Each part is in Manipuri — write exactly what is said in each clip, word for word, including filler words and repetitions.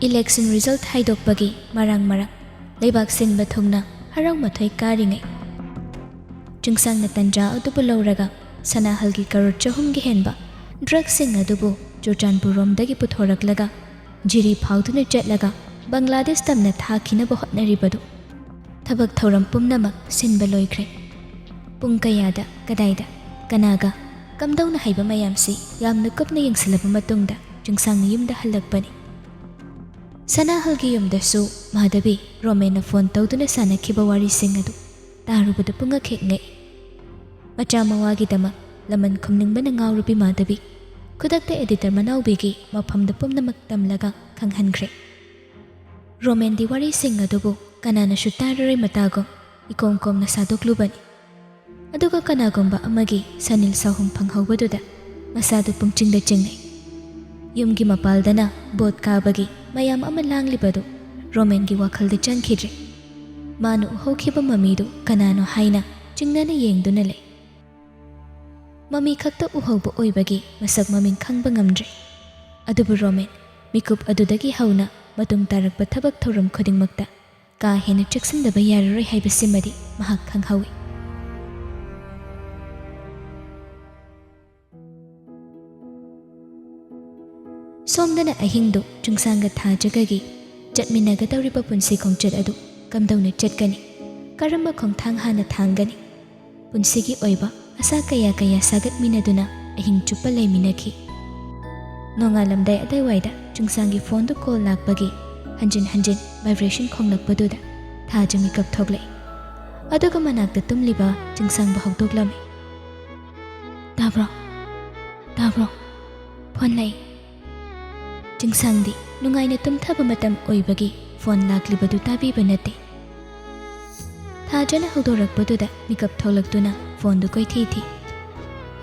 ꯏꯂꯦꯛꯁꯟ ꯔꯤꯖꯜꯠ ꯍꯥꯏꯗꯣꯛꯄꯒꯤ ꯃꯔꯥꯡ ꯃꯔꯥꯡ, ꯂꯩꯕꯥꯛ ꯁꯤꯟꯕ ꯊꯨꯡꯅ ꯍꯔꯥꯎ ꯃꯊꯣꯏ ꯀꯥꯔꯤꯉꯩ, ꯆꯤꯡꯁꯥꯡꯅ ꯇꯟꯖꯥ ꯑꯗꯨꯕꯨ ꯂꯧꯔꯒ ꯁꯅꯥꯍꯜꯒꯤ ꯀꯔꯣꯔ ꯆꯍꯨꯝꯒꯤ ꯍꯦꯟꯕ ꯗ꯭ꯔꯒꯁꯤꯡ ꯑꯗꯨꯕꯨ ꯆꯨꯔꯆꯥꯟꯄꯨꯔꯔꯣꯝꯗꯒꯤ ꯄꯨꯊꯣꯔꯛꯂꯒ ꯖꯤꯔꯤ ꯐꯥꯎꯗꯨꯅ ꯆꯠꯂꯒ ꯕꯪꯒ꯭ꯂꯥꯗꯦꯁ ꯇꯝꯅ ꯊꯥꯈꯤꯅꯕ ꯍꯣꯠꯅꯔꯤꯕꯗꯨ, ꯊꯕꯛ ꯊꯧꯔꯝ ꯄꯨꯝꯅꯃꯛ ꯁꯤꯟꯕ ꯂꯣꯏꯈ꯭ꯔꯦ꯫ ꯄꯨꯡ ꯀꯌꯥꯗ, ꯀꯗꯥꯏꯗ, ꯀꯅꯥꯒ, ꯀꯝꯗꯧꯅ ꯍꯥꯏꯕ ꯃꯌꯥꯝꯁꯤ ꯌꯥꯝꯅ ꯀꯨꯞꯅ ꯌꯦꯡꯁꯤꯜꯂꯕ ꯃꯇꯨꯡꯗ ꯆꯤꯡꯁꯥꯡꯅ ꯌꯨꯝꯗ ꯍꯜꯂꯛꯄꯅꯤ꯫ ꯁꯅꯥꯍꯜꯒꯤ ꯌꯨꯝꯗꯁꯨ ꯃꯥꯙꯕꯤ ꯔꯣꯃꯦꯟꯅ ꯐꯣꯟ ꯇꯧꯗꯨꯅ ꯁꯥꯟꯅꯈꯤꯕ ꯋꯥꯔꯤꯁꯤꯡ ꯑꯗꯨ ꯇꯥꯔꯨꯕꯗ ꯄꯨꯡꯉꯛ ꯍꯦꯛ ꯉꯛꯏ꯫ ꯃꯆꯥ ꯃꯋꯥꯒꯤꯗꯃꯛ ꯂꯃꯟ ꯈꯨꯝꯅꯤꯡꯕꯅ ꯉꯥꯎꯔꯕꯤ ꯃꯥꯙꯕꯤ ꯈꯨꯗꯛꯇ ꯑꯦꯗꯤꯇꯔ ꯃꯅꯥꯎꯕꯤꯒꯤ ꯃꯐꯝꯗ ꯄꯨꯝꯅꯃꯛ ꯇꯝꯂꯒ ꯈꯪꯍꯟꯈ꯭ꯔꯦ꯫ ꯔꯣꯃꯦꯟꯗꯤ ꯋꯥꯔꯤꯁꯤꯡ ꯑꯗꯨꯕꯨ ꯀꯅꯥꯅꯁꯨ ꯇꯥꯔꯔꯣꯏ ꯃꯇꯥꯒꯨꯝ ꯏꯀꯣꯝ ꯀꯣꯝꯅ ꯁꯥꯗꯣꯛꯂꯨꯕꯅꯤ꯫ ꯑꯗꯨꯒ ꯀꯅꯥꯒꯨꯝꯕ ꯑꯃꯒꯤ ꯁꯅꯤꯜ ꯁꯥꯍꯨꯝ ꯐꯪꯍꯧꯕꯗꯨꯗ ꯃꯁꯥꯗꯨ ꯄꯨꯡꯆꯤꯡꯗ ꯆꯤꯡꯅꯩ꯫ ꯌꯨꯝꯒꯤ ꯃꯄꯥꯜꯗꯅ ꯚꯣꯠ ꯀꯥꯕꯒꯤ ꯃꯌꯥꯝ ꯑꯃ ꯂꯥꯡꯂꯤꯕꯗꯨ ꯔꯣꯃꯦꯟꯒꯤ ꯋꯥꯈꯜꯗ ꯆꯪꯈꯤꯗ꯭ꯔꯦ꯫ ꯃꯥꯅ ꯎꯍꯧꯈꯤꯕ ꯃꯃꯤꯗꯨ ꯀꯅꯥꯅꯣ ꯍꯥꯏꯅ ꯆꯤꯡꯅꯅ ꯌꯦꯡꯗꯨꯅ ꯂꯩ꯫ ꯃꯃꯤ ꯈꯛꯇ ꯎꯍꯧꯕ ꯑꯣꯏꯕꯒꯤ ꯃꯁꯛ ꯃꯃꯤꯡ ꯈꯪꯕ ꯉꯝꯗ꯭ꯔꯦ꯫ ꯑꯗꯨꯕꯨ ꯔꯣꯃꯦꯟ ꯃꯤꯀꯨꯞ ꯑꯗꯨꯗꯒꯤ ꯍꯧꯅ ꯃꯇꯨꯡ ꯇꯥꯔꯛꯄ ꯊꯕꯛ ꯊꯧꯔꯝ ꯈꯨꯗꯤꯡꯃꯛꯇ ꯀꯥ ꯍꯦꯟꯅ ꯆꯦꯛꯁꯤꯟꯗꯕ ꯌꯥꯔꯔꯣꯏ ꯍꯥꯏꯕꯁꯤꯃꯗꯤ ꯃꯍꯥꯛ ꯈꯪꯍꯧꯏ꯫ ꯁꯣꯝꯗꯅ ꯑꯍꯤꯡꯗꯨ ꯆꯤꯡꯁꯥꯡꯒ ꯊꯥꯖꯒꯒꯤ ꯆꯠꯃꯤꯟꯅꯒꯗꯧꯔꯤꯕ ꯄꯨꯟꯁꯤ ꯈꯣꯡꯆꯠ ꯑꯗꯨ ꯀꯝꯗꯧꯅ ꯆꯠꯀꯅꯤ? ꯀꯔꯝꯕ ꯈꯣꯡꯊꯥꯡ ꯍꯥꯟꯅ ꯊꯥꯡꯒꯅꯤ? ꯄꯨꯟꯁꯤꯒꯤ ꯑꯣꯏꯕ ꯑꯁꯥ ꯀꯌꯥ ꯀꯌꯥ ꯁꯥꯒꯠꯃꯤꯟꯅꯗꯨꯅ ꯑꯍꯤꯡ ꯆꯨꯞꯄ ꯂꯩꯃꯤꯟꯅꯈꯤ꯫ ꯅꯣꯡꯉꯥꯜꯂꯝꯗꯥꯏ ꯑꯗꯥꯏꯋꯥꯏꯗ ꯆꯤꯡꯁꯥꯡꯒꯤ ꯐꯣꯟꯗꯨ ꯀꯣꯜ ꯂꯥꯛꯄꯒꯤ ꯍꯟꯖꯤꯟ ꯍꯟꯖꯤꯟ ꯚꯥꯏꯕ꯭ꯔꯦꯁꯟ ꯈꯣꯡꯂꯛꯄꯗꯨꯗ ꯊꯥꯖ ꯃꯤꯀꯞ ꯊꯣꯛꯂꯛꯏ꯫ ꯑꯗꯨꯒ ꯃꯅꯥꯛꯇ ꯇꯨꯝꯂꯤꯕ ꯆꯤꯡꯁꯥꯡꯕꯨ ꯍꯧꯗꯣꯛꯂꯝꯃꯤ꯫ "ꯇꯥꯕ꯭ꯔꯣ? ꯇꯥꯕ꯭ꯔꯣ? ꯐꯣꯟ ꯂꯥꯛꯏ꯫" ꯆꯤꯡꯁꯥꯡꯗꯤ ꯅꯨꯡꯉꯥꯏꯅ ꯇꯨꯝꯊꯕ ꯃꯇꯝ ꯑꯣꯏꯕꯒꯤ ꯐꯣꯟ ꯂꯥꯛꯂꯤꯕꯗꯨ ꯇꯥꯕꯤꯕ ꯅꯠꯇꯦ꯫ ꯊꯥꯖꯅ ꯍꯧꯗꯣꯔꯛꯄꯗꯨꯗ ꯃꯤꯀꯞ ꯊꯣꯛꯂꯛꯇꯨꯅ ꯐꯣꯟꯗꯨ ꯀꯣꯏꯊꯤ ꯊꯤ꯫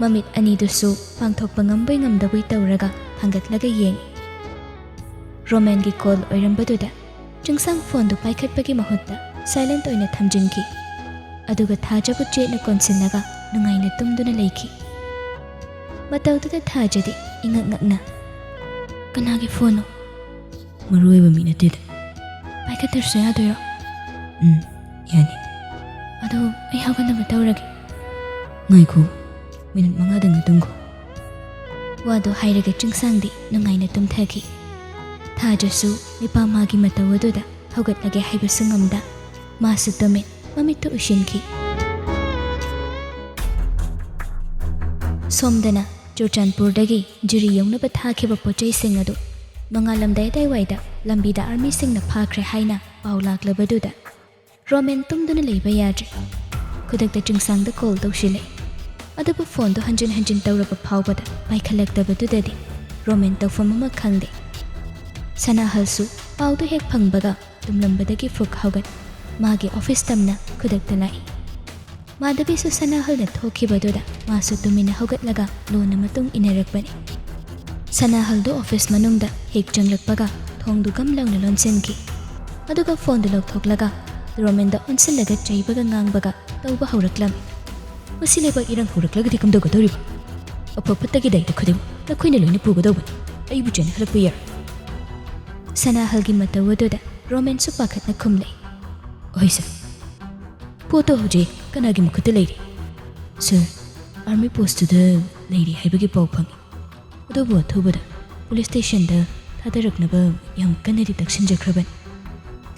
ꯃꯃꯤꯠ ꯑꯅꯤꯗꯨꯁꯨ ꯄꯥꯡꯊꯣꯛꯄ ꯉꯝꯕꯣꯏ ꯉꯝꯗꯕꯣꯏ ꯇꯧꯔꯒ ꯊꯥꯡꯒꯠꯂꯒ ꯌꯦꯡꯉꯤ꯫ ꯔꯣꯃꯦꯟꯒꯤ ꯀꯣꯜ ꯑꯣꯏꯔꯝꯕꯗꯨꯗ ꯆꯤꯡꯁꯥꯡ ꯐꯣꯟꯗꯨ ꯄꯥꯏꯈꯠꯄꯒꯤ ꯃꯍꯨꯠꯇ ꯁꯥꯏꯂꯦꯟꯠ ꯑꯣꯏꯅ ꯊꯝꯖꯤꯟꯈꯤ꯫ ꯑꯗꯨꯒ ꯊꯥꯖꯕꯨ ꯆꯦꯠꯅ ꯀꯣꯟꯁꯤꯜꯂꯒ ꯅꯨꯡꯉꯥꯏꯅ ꯇꯨꯝꯗꯨꯅ ꯂꯩꯈꯤ꯫ ꯃꯇꯧꯗꯨꯗ ꯊꯥꯖꯗꯤ ꯏꯉꯛ ꯉꯛꯅ, "ꯀꯅꯥꯒꯤ ꯐꯣꯟꯅꯣ?" ꯃꯔꯨ ꯑꯣꯏꯕ ꯃꯤ ꯅꯠꯇꯦꯗ꯫ ꯄꯥꯏꯈꯠꯇ꯭ꯔꯁꯨ ꯌꯥꯗꯣꯏꯔꯣ? ꯎꯝ, ꯌꯥꯅꯤ꯫ ꯑꯗꯣ ꯑꯩ ꯍꯧꯒꯠꯅꯕ ꯇꯧꯔꯒꯦ꯫ ꯉꯥꯏꯈꯣ, ꯃꯤꯅꯤꯠ ꯃꯉꯥꯗꯪ ꯇꯨꯝꯈꯣ꯫ ꯋꯥꯗꯣ ꯍꯥꯏꯔꯒ ꯆꯤꯡꯁꯥꯡꯗꯤ ꯅꯨꯡꯉꯥꯏꯅ ꯇꯨꯝꯊꯈꯤ꯫ ꯊꯥꯖꯁꯨ ꯃꯤꯄꯥ ꯃꯥꯒꯤ ꯃꯇꯧ ꯑꯗꯨꯗ ꯍꯧꯒꯠꯂꯒꯦ ꯍꯥꯏꯕꯁꯨ ꯉꯝꯗ, ꯃꯥꯁꯨ ꯇꯨꯃꯤꯟ ꯃꯃꯤꯠꯇꯨ ꯎꯏꯁꯤꯟꯈꯤ꯫ ꯁꯣꯝꯗꯅ ꯆꯨꯔꯆꯥꯟꯄꯨꯔꯗꯒꯤ ꯖꯤꯔꯤ ꯌꯧꯅꯕ ꯊꯥꯈꯤꯕ ꯄꯣꯠꯆꯩꯁꯤꯡ ꯑꯗꯨ ꯅꯣꯡꯉꯥꯜꯂꯝꯗꯥꯏ ꯑꯗꯥꯏꯋꯥꯏꯗ ꯂꯝꯕꯤꯗ ꯑꯥꯔꯃꯤꯁꯤꯡꯅ ꯐꯥꯈ꯭ꯔꯦ ꯍꯥꯏꯅ ꯄꯥꯎ ꯂꯥꯛꯂꯕꯗꯨꯗ ꯔꯣꯃꯦꯟ ꯇꯨꯝꯗꯨꯅ ꯂꯩꯕ ꯌꯥꯗ꯭ꯔꯦ꯫ ꯈꯨꯗꯛꯇ ꯆꯤꯡꯁꯥꯡꯗ ꯀꯣꯜ ꯇꯧꯁꯤꯜꯂꯦ꯫ ꯑꯗꯨꯕꯨ ꯐꯣꯟꯗꯣ ꯍꯟꯖꯤꯟ ꯍꯟꯖꯤꯟ ꯇꯧꯔꯕ ꯐꯥꯎꯕꯗ ꯄꯥꯏꯈꯠꯂꯛꯇꯕꯗꯨꯗꯗꯤ ꯔꯣꯃꯦꯟ ꯇꯧꯐꯝ ꯑꯃ ꯈꯪꯗꯦ꯫ ꯁꯅꯥꯍꯜꯁꯨ ꯄꯥꯎꯗꯨ ꯍꯦꯛ ꯐꯪꯕꯒ ꯇꯨꯝꯂꯝꯕꯗꯒꯤ ꯐꯨꯛ ꯍꯧꯒꯠ ꯃꯥꯒꯤ ꯑꯣꯐꯤꯁ ꯇꯝꯅ ꯈꯨꯗꯛꯇ ꯂꯥꯛꯏ꯫ ꯃꯥꯙꯕꯤꯁꯨ ꯁꯅꯥꯍꯜꯅ ꯊꯣꯛꯈꯤꯕꯗꯨꯗ ꯃꯥꯁꯨ ꯇꯨꯃꯤꯟꯅ ꯍꯧꯒꯠꯂꯒ ꯂꯣꯟꯅ ꯃꯇꯨꯡ ꯏꯟꯅꯔꯛꯄꯅꯤ꯫ ꯁꯅꯥꯍꯜꯗꯨ ꯑꯣꯐꯤꯁ ꯃꯅꯨꯡꯗ ꯍꯦꯛ ꯆꯪꯂꯛꯄꯒ ꯊꯣꯡꯗꯨ ꯒꯝ ꯂꯥꯎꯅ ꯂꯣꯟꯁꯤꯟꯈꯤ꯫ ꯑꯗꯨꯒ ꯐꯣꯟꯗꯨ ꯂꯧꯊꯣꯛꯂꯒ ꯔꯣꯃꯦꯟꯗ ꯑꯣꯟꯁꯤꯜꯂꯒ ꯆꯩꯕꯒ ꯉꯥꯡꯕꯒ ꯇꯧꯕ ꯍꯧꯔꯛꯂꯝꯃꯤ꯫ "ꯃꯁꯤ ꯂꯩꯕꯥꯛ ꯏꯔꯥꯡ ꯍꯧꯔꯛꯂꯒꯗꯤ ꯀꯝꯗꯧꯒꯗꯧꯔꯤꯕ? ꯑꯐ ꯐꯠꯇꯒꯤ ꯗꯥꯏꯇ ꯈꯨꯗꯤꯡꯃꯛ ꯅꯈꯣꯏꯅ ꯂꯣꯏꯅ ꯄꯨꯒꯗꯧꯕꯅꯤ꯫ ꯑꯩꯕꯨ ꯆꯦꯟꯍꯜꯂꯛꯄ ꯌꯥꯔꯣꯏ꯫" ꯁꯅꯥꯍꯜꯒꯤ ꯃꯇꯧ ꯑꯗꯨꯗ ꯔꯣꯃꯦꯟꯁꯨ ꯄꯥꯈꯠꯅ ꯈꯨꯝꯂꯦ, "ꯍꯣꯏ ꯁꯥꯔ꯫ ꯄꯣꯠꯇꯣ ꯍꯧꯖꯤꯛ ꯀꯅꯥꯒꯤ ꯃꯈꯨꯠꯇ ꯂꯩꯔꯤ?" "ꯁꯥꯔ, ꯑꯥꯔꯃꯤ ꯄꯣꯁꯇꯨꯗ ꯂꯩꯔꯤ ꯍꯥꯏꯕꯒꯤ ꯄꯥꯎ ꯐꯪꯉꯤ꯫ ꯑꯗꯨꯕꯨ ꯑꯊꯨꯕꯗ ꯄꯨꯂꯤꯁ ꯁ꯭ꯇꯦꯁꯟꯗ ꯊꯥꯗꯔꯛꯅꯕ ꯌꯥꯝ ꯀꯟꯅꯗꯤ ꯇꯛꯁꯤꯟꯖꯈ꯭ꯔꯕꯅꯤ꯫"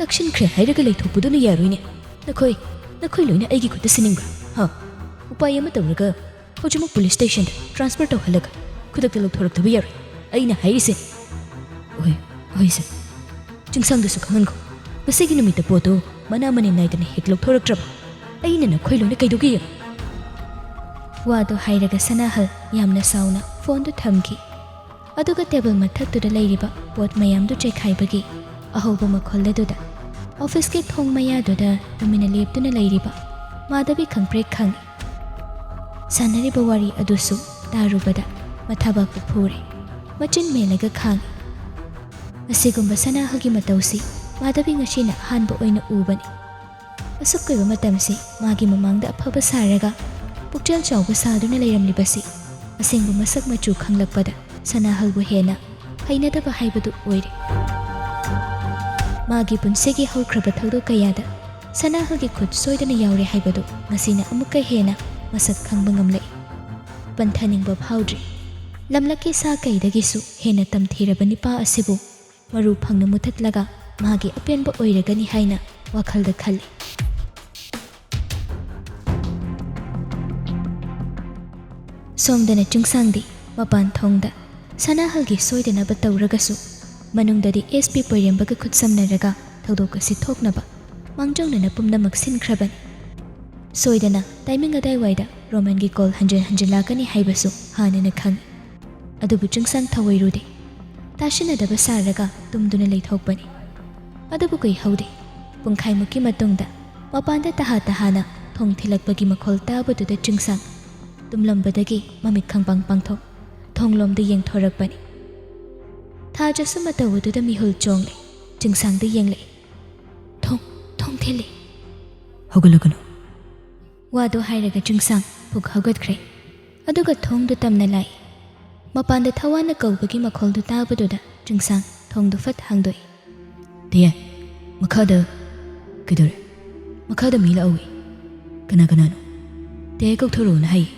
"ꯇꯛꯁꯤꯟꯈ꯭ꯔꯦ ꯍꯥꯏꯔꯒ ꯂꯩꯊꯣꯛꯄꯗꯨꯅ ꯌꯥꯔꯣꯏꯅꯦ꯫ ꯅꯈꯣꯏ, ꯅꯈꯣꯏ ꯂꯣꯏꯅ ꯑꯩꯒꯤ ꯈꯨꯠꯇ ꯁꯤꯟꯅꯤꯡꯕ꯭ꯔꯥ? ꯍꯥ? ꯎꯄꯥꯏ ꯑꯃ ꯇꯧꯔꯒ ꯍꯧꯖꯤꯛꯃꯛ ꯄꯨꯂꯤꯁ ꯁ꯭ꯇꯦꯁꯟꯗ ꯇ꯭ꯔꯥꯟꯁꯐꯔ ꯇꯧꯍꯜꯂꯒ ꯈꯨꯗꯛꯇ ꯂꯧꯊꯣꯔꯛꯇꯕ ꯌꯥꯔꯣꯏ꯫ ꯑꯩꯅ ꯍꯥꯏꯔꯤꯁꯦ꯫" "ꯍꯣꯏ, ꯍꯣꯏ ꯁꯥꯔ꯫ ꯆꯤꯡꯁꯥꯡꯗꯁꯨ ꯈꯪꯍꯟꯈꯣ꯫ ꯉꯁꯤꯒꯤ ꯅꯨꯃꯤꯠꯇ ꯄꯣꯠꯇꯣ ꯃꯅꯥ ꯃꯅꯤꯟ ꯅꯥꯏꯗꯅ ꯍꯦꯛ ꯂꯧꯊꯣꯔꯛꯇ꯭ꯔꯕ ꯑꯩꯅ ꯅꯈꯣꯏ ꯂꯣꯏꯅ ꯀꯩꯗꯧꯒꯦ ꯌꯦꯡꯉꯨ꯫" ꯋꯥꯗꯨ ꯍꯥꯏꯔꯒ ꯁꯅꯥꯍꯜ ꯌꯥꯝꯅ ꯁꯥꯎꯅ ꯐꯣꯟꯗꯨ ꯊꯝꯈꯤ꯫ ꯑꯗꯨꯒ ꯇꯦꯕꯜ ꯃꯊꯛꯇꯨꯗ ꯂꯩꯔꯤꯕ ꯄꯣꯠ ꯃꯌꯥꯝꯗꯨ ꯆꯩꯈꯥꯏꯕꯒꯤ ꯑꯍꯧꯕ ꯃꯈꯣꯜ ꯑꯗꯨꯗ ꯑꯣꯐꯤꯁꯀꯤ ꯊꯣꯡ ꯃꯌꯥꯗꯨꯗ ꯇꯨꯃꯤꯟꯅ ꯂꯦꯞꯇꯨꯅ ꯂꯩꯔꯤꯕ ꯃꯥꯙꯕꯤ ꯈꯪꯄ꯭ꯔꯦꯛ ꯈꯪꯏ꯫ ꯁꯥꯟꯅꯔꯤꯕ ꯋꯥꯔꯤ ꯑꯗꯨꯁꯨ ꯇꯥꯔꯨꯕꯗ ꯃꯊꯥꯕꯥꯛꯄꯨ ꯐꯨꯔꯦ꯫ ꯃꯆꯤꯟ ꯃꯦꯜꯂꯒ ꯈꯥꯡꯏ꯫ ꯑꯁꯤꯒꯨꯝꯕ ꯁꯅꯥꯍꯜꯒꯤ ꯃꯇꯧꯁꯤ ꯃꯥꯙꯕꯤ ꯉꯁꯤꯅ ꯑꯍꯥꯟꯕ ꯑꯣꯏꯅ ꯎꯕꯅꯤ꯫ ꯑꯁꯨꯛ ꯀꯨꯏꯕ ꯃꯇꯝꯁꯤ ꯃꯥꯒꯤ ꯃꯃꯥꯡꯗ ꯑꯐꯕ ꯁꯥꯔꯒ ꯄꯨꯛꯆꯦꯜ ꯆꯥꯎꯕ ꯁꯥꯗꯨꯅ ꯂꯩꯔꯝꯂꯤꯕꯁꯤ ꯑꯁꯦꯡꯕ ꯃꯁꯛ ꯃꯆꯨ ꯈꯪꯂꯛꯄꯗ ꯁꯅꯥꯍꯜꯕꯨ ꯍꯦꯟꯅ ꯍꯩꯅꯗꯕ ꯍꯥꯏꯕꯗꯨ ꯑꯣꯏꯔꯦ꯫ ꯃꯥꯒꯤ ꯄꯨꯟꯁꯤꯒꯤ ꯍꯧꯈ꯭ꯔꯕ ꯊꯧꯗꯣꯛ ꯀꯌꯥꯗ ꯁꯅꯥꯍꯜꯒꯤ ꯈꯨꯠ ꯁꯣꯏꯗꯅ ꯌꯥꯎꯔꯦ ꯍꯥꯏꯕꯗꯨ ꯉꯁꯤꯅ ꯑꯃꯨꯛꯀ ꯍꯦꯟꯅ ꯃꯁꯛ ꯈꯪꯕ ꯉꯝꯂꯛꯏ꯫ ꯄꯟꯊꯅꯤꯡꯕ ꯐꯥꯎꯗ꯭ꯔꯤ꯫ ꯂꯝꯂꯛꯀꯤ ꯁꯥ ꯀꯩꯗꯒꯤꯁꯨ ꯍꯦꯟꯅ ꯇꯝꯊꯤꯔꯕ ꯅꯤꯄꯥ ꯑꯁꯤꯕꯨ ꯃꯔꯨ ꯐꯪꯅ ꯃꯨꯊꯠꯂꯒ ꯃꯥꯒꯤ ꯑꯄꯦꯟꯕ ꯑꯣꯏꯔꯒꯅꯤ ꯍꯥꯏꯅ ꯋꯥꯈꯜꯗ ꯈꯜꯂꯤ꯫ ꯁꯣꯝꯗꯅ ꯆꯤꯡꯁꯥꯡꯗꯤ ꯃꯄꯥꯟ ꯊꯣꯡꯗ ꯁꯅꯥꯍꯜꯒꯤ ꯁꯣꯏꯗꯅꯕ ꯇꯧꯔꯒꯁꯨ ꯃꯅꯨꯡꯗꯗꯤ ꯑꯦꯁ ꯄꯤ ꯄꯣꯏꯔꯦꯝꯕꯒ ꯈꯨꯠꯁꯝꯅꯔꯒ ꯊꯧꯗꯣꯛ ꯑꯁꯤ ꯊꯣꯛꯅꯕ ꯃꯥꯡꯖꯧꯅꯅ ꯄꯨꯝꯅꯃꯛ ꯁꯤꯟꯈ꯭ꯔꯕꯅꯤ꯫ ꯁꯣꯏꯗꯅ ꯇꯥꯏꯃꯤꯡ ꯑꯗꯥꯏꯋꯥꯏꯗ ꯔꯣꯃꯦꯟꯒꯤ ꯀꯣꯜ ꯍꯟꯖꯤꯟ ꯍꯟꯖꯤꯜꯂꯛꯀꯅꯤ ꯍꯥꯏꯕꯁꯨ ꯍꯥꯟꯅꯅ ꯈꯪꯏ꯫ ꯑꯗꯨꯕꯨ ꯆꯤꯡꯁꯥꯡ ꯊꯧꯑꯣꯏꯔꯨꯗꯦ꯫ ꯇꯥꯁꯤꯟꯅꯗꯕ ꯁꯥꯔꯒ ꯇꯨꯝꯗꯨꯅ ꯂꯩꯊꯣꯛꯄꯅꯤ꯫ ꯑꯗꯨꯕꯨ ꯀꯨꯏꯍꯧꯗꯦ꯫ ꯄꯨꯡꯈꯥꯏꯃꯨꯛꯀꯤ ꯃꯇꯨꯡꯗ ꯃꯄꯥꯟꯗ ꯇꯍꯥ ꯇꯍꯥꯅ ꯊꯣꯡ ꯊꯤꯜꯂꯛꯄꯒꯤ ꯃꯈꯣꯜ ꯇꯥꯕꯗꯨꯗ ꯆꯤꯡꯁꯥꯡ ꯇꯨꯝꯂꯝꯕꯗꯒꯤ ꯃꯃꯤꯠ ꯈꯪꯄꯥꯡ ꯄꯥꯡꯊꯣꯛ ꯊꯣꯡꯂꯣꯝꯗ ꯌꯦꯡꯊꯣꯔꯛꯄꯅꯤ꯫ ꯊꯥꯖꯁꯨ ꯃꯇꯧ ꯑꯗꯨꯗ ꯃꯤꯍꯨꯜ ꯆꯣꯡꯂꯦ꯫ ꯆꯤꯡꯁꯥꯡꯗ ꯌꯦꯡꯂꯛꯏ꯫ "ꯊꯣꯡ, ꯊꯣꯡ ꯊꯤꯜꯂꯤ꯫ ꯍꯧꯒꯠꯂꯒꯅꯨ꯫" ꯋꯥꯗꯨ ꯍꯥꯏꯔꯒ ꯆꯤꯡꯁꯥꯡ ꯐꯨꯛ ꯍꯧꯒꯠꯈ꯭ꯔꯦ꯫ ꯑꯗꯨꯒ ꯊꯣꯡꯗꯨ ꯇꯝꯅ ꯂꯥꯛꯏ꯫ ꯃꯄꯥꯟꯗ ꯊꯋꯥꯟꯅ ꯀꯧꯕꯒꯤ ꯃꯈꯣꯜꯗꯨ ꯇꯥꯕꯗꯨꯗ ꯆꯤꯡꯁꯥꯡ ꯊꯣꯡꯗꯨ ꯐꯠ ꯍꯥꯡꯗꯣꯛꯏ꯫ "ꯇꯦ, ꯃꯈꯥꯗ ꯀꯩꯗꯧꯔꯦ? ꯃꯈꯥꯗ ꯃꯤ ꯂꯥꯛꯍꯧꯏ꯫ ꯀꯅꯥ ꯀꯅꯥꯅꯣ? ꯇꯦ ꯀꯧꯊꯣꯔꯛꯎꯅ ꯍꯥꯏꯌꯦ꯫"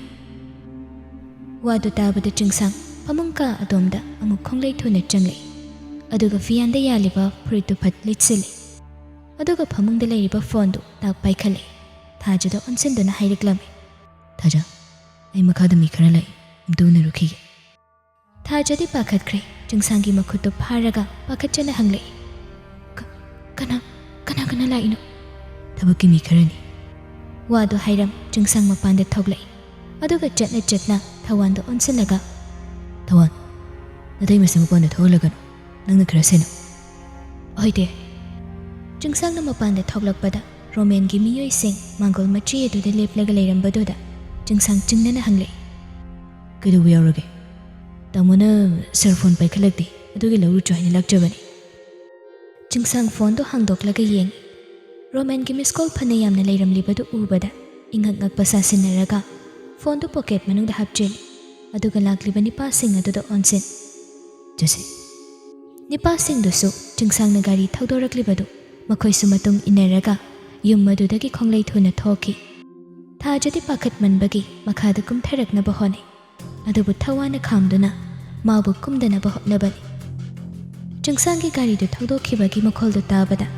ꯋꯥꯗꯨ ꯇꯥꯕꯗ ꯆꯤꯡꯁꯥꯡ ꯐꯃꯨꯡ ꯀꯥ ꯑꯗꯣꯝꯗ ꯑꯃꯨꯛ ꯈꯣꯡꯂꯩ ꯊꯨꯅ ꯆꯪꯂꯛꯏ꯫ ꯑꯗꯨꯒ ꯐꯤꯌꯥꯟꯗ ꯌꯥꯜꯂꯤꯕ ꯐꯨꯔꯤꯠꯇꯨ ꯐꯠ ꯂꯤꯠꯁꯤꯜꯂꯤ꯫ ꯑꯗꯨꯒ ꯐꯃꯨꯡꯗ ꯂꯩꯔꯤꯕ ꯐꯣꯟꯗꯨ ꯇꯥꯛ ꯄꯥꯏꯈꯠꯂꯛꯏ꯫ ꯊꯥꯖꯗ ꯑꯣꯟꯁꯤꯟꯗꯨꯅ ꯍꯥꯏꯔꯛꯂꯝꯃꯤ꯫ "ꯊꯥꯖ, ꯑꯩ ꯃꯈꯥꯗ ꯃꯤ ꯈꯔ ꯂꯥꯛꯏ, ꯑꯝꯇ ꯎꯅꯔꯨꯈꯤꯒꯦ꯫" ꯊꯥꯖꯗꯤ ꯄꯥꯈꯠꯈ꯭ꯔꯦ꯫ ꯆꯤꯡꯁꯥꯡꯒꯤ ꯃꯈꯨꯠꯇꯨ ꯐꯥꯔꯒ ꯄꯥꯈꯠꯆꯅ ꯍꯪꯂꯛꯏ꯫ "ꯀ-, ꯀꯅꯥ, ꯀꯅꯥ ꯀꯅꯥ ꯂꯥꯛꯏꯅꯣ?" "ꯊꯕꯛꯀꯤ ꯃꯤ ꯈꯔꯅꯤ꯫" ꯋꯥꯗꯨ ꯍꯥꯏꯔꯝ ꯆꯤꯡꯁꯥꯡ ꯃꯄꯥꯟꯗ ꯊꯣꯛꯂꯛꯏ꯫ ꯑꯗꯨꯒ ꯆꯠꯅ ꯆꯠꯅ ꯊꯋꯥꯟꯗ ꯑꯣꯟꯁꯤꯜꯂꯒ, "ꯊꯋꯥꯟ, ꯅꯇꯩꯃꯁꯦ ꯃꯄꯥꯟꯗ ꯊꯣꯛꯍꯜꯂꯒꯅꯨ꯫ ꯅꯪꯅ ꯈꯔ ꯁꯦꯟꯅꯧ꯫" "ꯍꯣꯏ ꯇꯦ꯫" ꯆꯤꯡꯁꯥꯡꯅ ꯃꯄꯥꯟꯗ ꯊꯣꯛꯂꯛꯄꯗ ꯔꯣꯃꯦꯟꯒꯤ ꯃꯤꯑꯣꯏꯁꯤꯡ ꯃꯥꯡꯒꯣꯜ ꯃꯆꯤ ꯑꯗꯨꯗ ꯂꯦꯞꯂꯒ ꯂꯩꯔꯝꯕꯗꯨꯗ ꯆꯤꯡꯁꯥꯡ ꯆꯤꯡꯅꯅ ꯍꯪꯂꯛꯏ꯫ "ꯀꯩꯗꯧꯕ ꯌꯥꯎꯔꯒꯦ? ꯇꯥꯃꯣꯅ ꯁꯥꯔ ꯐꯣꯟ ꯄꯥꯏꯈꯠꯂꯛꯇꯦ, ꯑꯗꯨꯒꯤ ꯂꯧꯔꯨꯆꯣ ꯍꯥꯏꯅ ꯂꯥꯛꯆꯕꯅꯤ꯫" ꯆꯤꯡꯁꯥꯡ ꯐꯣꯟꯗꯨ ꯍꯥꯡꯗꯣꯛꯂꯒ ꯌꯦꯡꯏ꯫ ꯔꯣꯃꯦꯟꯒꯤ ꯃꯤꯁ ꯀꯣꯜ ꯐꯅ ꯌꯥꯝꯅ ꯂꯩꯔꯝꯂꯤꯕꯗꯨ ꯎꯕꯗ ꯏꯪꯉꯛ ꯉꯛꯄ ꯁꯥꯁꯤꯟꯅꯔꯒ ꯐꯣꯟꯗꯨ ꯄꯣꯀꯦꯠ ꯃꯅꯨꯡꯗ ꯍꯥꯞꯆꯤꯜꯂꯤ꯫ ꯑꯗꯨꯒ ꯂꯥꯛꯂꯤꯕ ꯅꯤꯄꯥꯁꯤꯡ ꯑꯗꯨꯗ ꯑꯣꯟꯁꯤꯟ꯫ "ꯆꯠꯁꯤ꯫" ꯅꯤꯄꯥꯁꯤꯡꯗꯨꯁꯨ ꯆꯤꯡꯁꯥꯡꯅ ꯒꯥꯔꯤ ꯊꯧꯗꯣꯔꯛꯂꯤꯕꯗꯨ ꯃꯈꯣꯏꯁꯨ ꯃꯇꯨꯡ ꯏꯟꯅꯔꯒ ꯌꯨꯝ ꯑꯗꯨꯗꯒꯤ ꯈꯣꯡꯂꯩ ꯊꯨꯅ ꯊꯣꯛꯈꯤ꯫ ꯊꯥꯖꯗꯤ ꯄꯥꯈꯠꯃꯟꯕꯒꯤ ꯃꯈꯥꯗ ꯀꯨꯝꯊꯔꯛꯅꯕ ꯍꯣꯠꯅꯩ꯫ ꯑꯗꯨꯕꯨ ꯊꯋꯥꯅ ꯈꯥꯝꯗꯨꯅ ꯃꯥꯕꯨ ꯀꯨꯝꯗꯅꯕ ꯍꯣꯠꯅꯕꯅꯤ꯫ ꯆꯤꯡꯁꯥꯡꯒꯤ ꯒꯥꯔꯤꯗꯨ ꯊꯧꯗꯣꯛꯈꯤꯕꯒꯤ ꯃꯈꯣꯜꯗꯨ ꯇꯥꯕꯗ